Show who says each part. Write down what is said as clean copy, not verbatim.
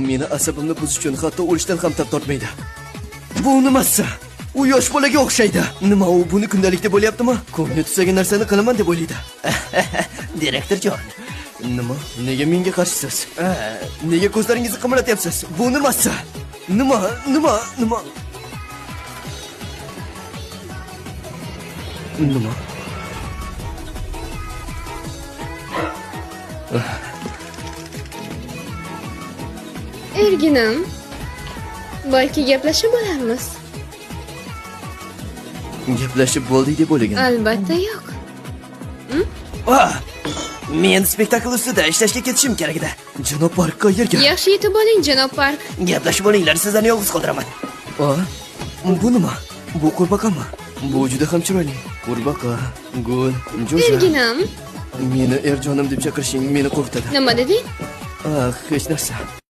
Speaker 1: meni asabimni buzish uchun hatto o'lishdan ham tap tortmaydi. Bu nimasi? U yosh bolaga o'xshaydi. Nima, u buni kundalikda bo'lyaptimi? Ko'ngli tusagan narsani qilaman deb o'ylaydi.
Speaker 2: Direktor Jon.
Speaker 1: Nima? Nega menga qarshisiz? Nega ko'zlaringizni qimirlatyapsiz? Bu nimasi? Nima? Nima? Nima? Nima?
Speaker 3: Erginam, balki gaplashib olarmiz?
Speaker 1: Gaplashib bo'ldik deb o'ylagan.
Speaker 3: Albatta yo'q.
Speaker 1: Ah! Men spektakl ustida ishlashga ketishim kerak edi. Janob Park qayerga?
Speaker 3: Yaxshi yetib oling, janob Park.
Speaker 2: Gaplashib olinglar, sizlarni yolg'iz qoldiraman.
Speaker 1: Bu nima? Bu qurbaqami? Bu juda ham chiroyli. Qurbaqa, gul, jo'ja.
Speaker 3: Erginam.
Speaker 1: Meni erjonim deb chaqirishing meni qo'rqitadi.
Speaker 3: Nima deding?
Speaker 1: Hech narsa.